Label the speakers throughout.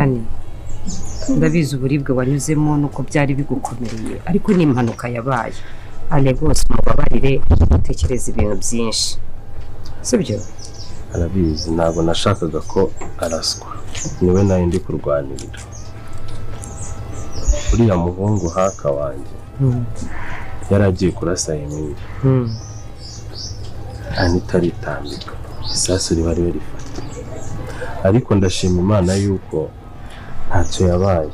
Speaker 1: Dani, ndabizi uburibwe wanyuzemo nuko byari bigukomereye, ariko ni impanuka yabaye. Ale, rwose umubabarire, utekereza ibintu byinshi, sibyo?
Speaker 2: Arabizi, ntabwo nashakaga ko araswa, niwe nawe ndi kurwanirira. Uriya muhungu haka wanjye yari agiye kurasa Emile, Anita aritambika, isasu riba ariwe rifata. Ariko ndashima Imana yuko ntacyo yabaye.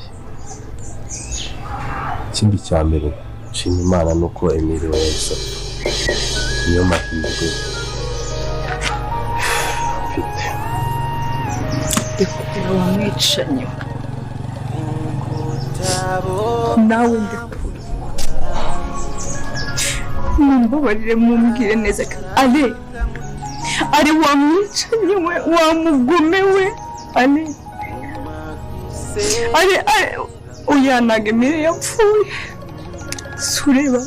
Speaker 2: Ikindi cya mbere nshima Imana ni uko Emile we yahise apfa, niyo mahirwe mfite.
Speaker 3: Ndekura wa mwicanyi we. Nawe ndekura. Mumbabarire, mumbwire neza ko ale ari wa mwicanyi we, wa mugome we. Ale, ale, ale, oya, ntabwo Emile yapfuye. Si ureba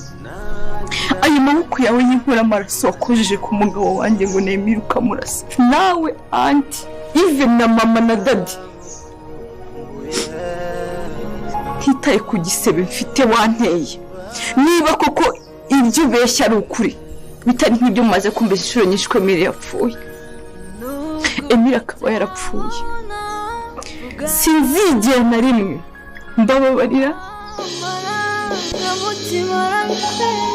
Speaker 3: ayo maboko yawe y'inkoramaraso wakojeje ku mugabo wanjye ngo nemere ukamurasa, nawe, aunty Ive na mama na daddy? Ntitaye ku gisebe mfite wanteye, niba koko ibyo ubeshya ari ukuri, bitari nk'ibyo mumaze kumva inshuro nyinshi ko Emile yapfuye, Emile akaba yarapfuye, sinzigera na rimwe mbababarira.
Speaker 4: Amarangamutima arantera.